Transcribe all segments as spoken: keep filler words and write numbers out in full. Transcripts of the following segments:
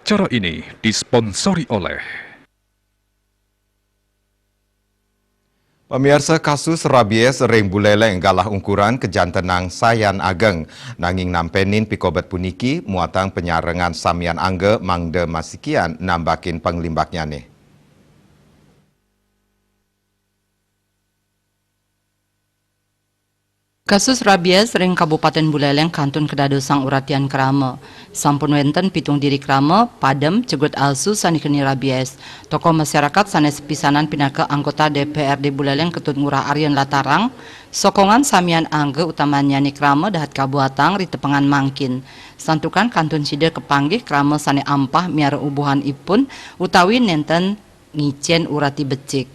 Acara ini disponsori oleh Pamiarsa, kasus rabies ring buleleng galah ungkuran kajantenang sayan ageng. Nanging nampenin pikobet puniki muatang panyarengan samian angga mangda masikian nambakin panglimbaknyane. Kasus rabies ring Kabupaten Buleleng kantun kadadosang uratian krama. Sampun wenten pitung diri krama, padem, cegut asu sane keni rabies. Tokoh masyarakat sane sepisanan pinaka anggota D P R D Buleleng Ketut Ngurah Aryan Latarang, sokongan samian angga utamannyane krama dahat kabuatang ri tepengan mangkin. Santukan kantun sida kapanggih krama sane ampah miara ubuhan ipun utawi nenten ngicen urati becik.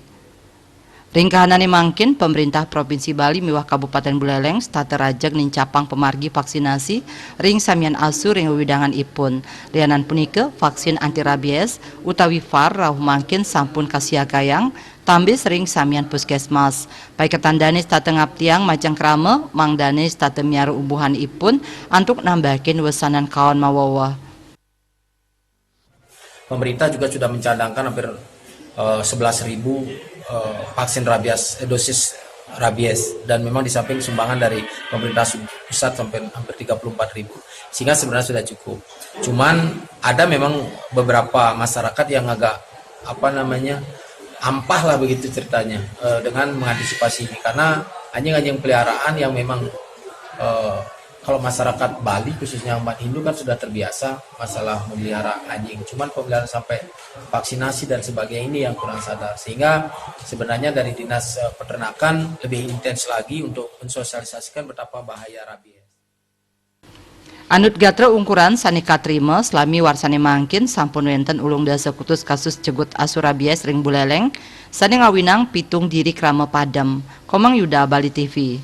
Ring kahanane mangkin, Pemerintah Provinsi Bali miwah Kabupaten Buleleng setata rajeg nincapang pamargi vaksinasi ring samian asu ring wewidangan ipun. Lianan punika, vaksin anti rabies utawi var rauh mangkin sampun kasiagayang tambis ring samian puskesmas. Paiketan dane setata ngaptiang majeng krama, mangdane setata miara ubuhan ipun antuk nambakin wesanan kaon maweweh. Pemerintah juga sudah mencanangkan hampir eh, sebelas ribu eh, vaksin rabies, eh, dosis rabies, dan memang di samping sumbangan dari pemerintah pusat sampai hampir tiga puluh empat ribu, sehingga sebenarnya sudah cukup. Cuman ada memang beberapa masyarakat yang agak, apa namanya, ampah lah begitu ceritanya, eh, dengan mengantisipasi ini, karena anjing-anjing peliharaan yang memang eh, kalau masyarakat Bali, khususnya umat Hindu, kan sudah terbiasa masalah memelihara anjing. Cuman pemeliharaan sampai vaksinasi dan sebagainya ini yang kurang sadar. Sehingga sebenarnya dari Dinas eh, Peternakan lebih intens lagi untuk mensosialisasikan betapa bahaya rabies. Anut gatra ungkuran sane katrima, salami warsane mangkin sampun wenten ulung dasa kutus kasus cegut asu rabies ring Buleleng, sane ngawinang pitung diri krama padem. Komang Yuda, Bali T V.